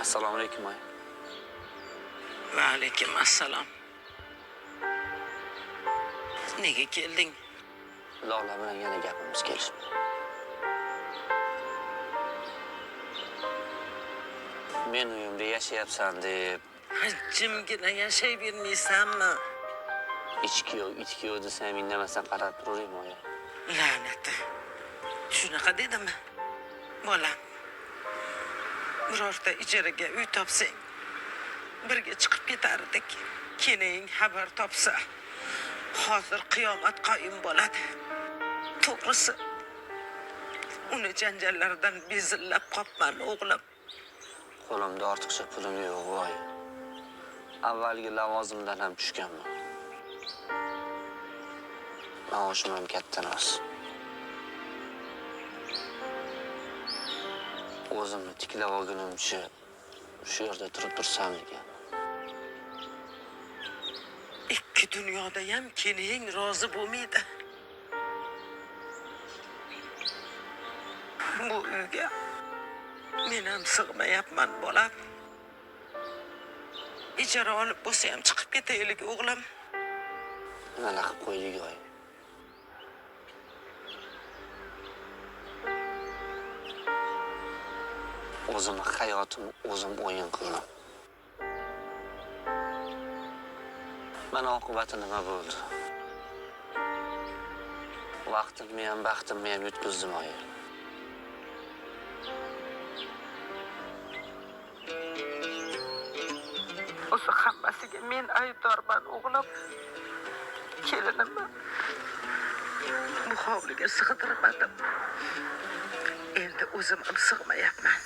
Assalomu alaykum oyi. Va alaykum assalom. Nega kelding? Lola bilan yana gapimiz kelishmadi. Men uyimda yashayapsan deb, Jimgina yashay bermaysanmi? ichki yo'q, itki yo'q desam indamasdan qarab turaveraymi oyi? La'nati. Shunaqa dedimi? Bolam. Birorta ijaraga uy topsang, birga chiqib ketardik. Keling xabar topsa, hozir qiyomat qoyim bo'ladi. To'g'risi, uni janjallaridan bezillab qopman, o'g'lim. Qo'limda ortiqcha pulim yo'q voy. Avvalgi lavozimdan ham tushganman. Maoshim ham katta emas. O'zimni tiklab olgunimcha shu yerda turib tursam degan. Ikki dunyoda ham keling rozi bo'lmaydi. Bu uyga men ham sig'mayapman, bolam. Ijara olib bo'lsa ham chiqib ketaylik, o'g'lim. Nimalar qilib qo'ydik oy? O'zimni hayotimni o'zim o'yin qildim. Mana oqibati nima bo'ldi? Vaqtimni ham, baxtimni ham yutqizdim oyi. O'zi hammasiga men aybdorman, o'g'lim. Kelinimni bu hovliga sig'dirmadim. Endi o'zim ham sig'mayapman.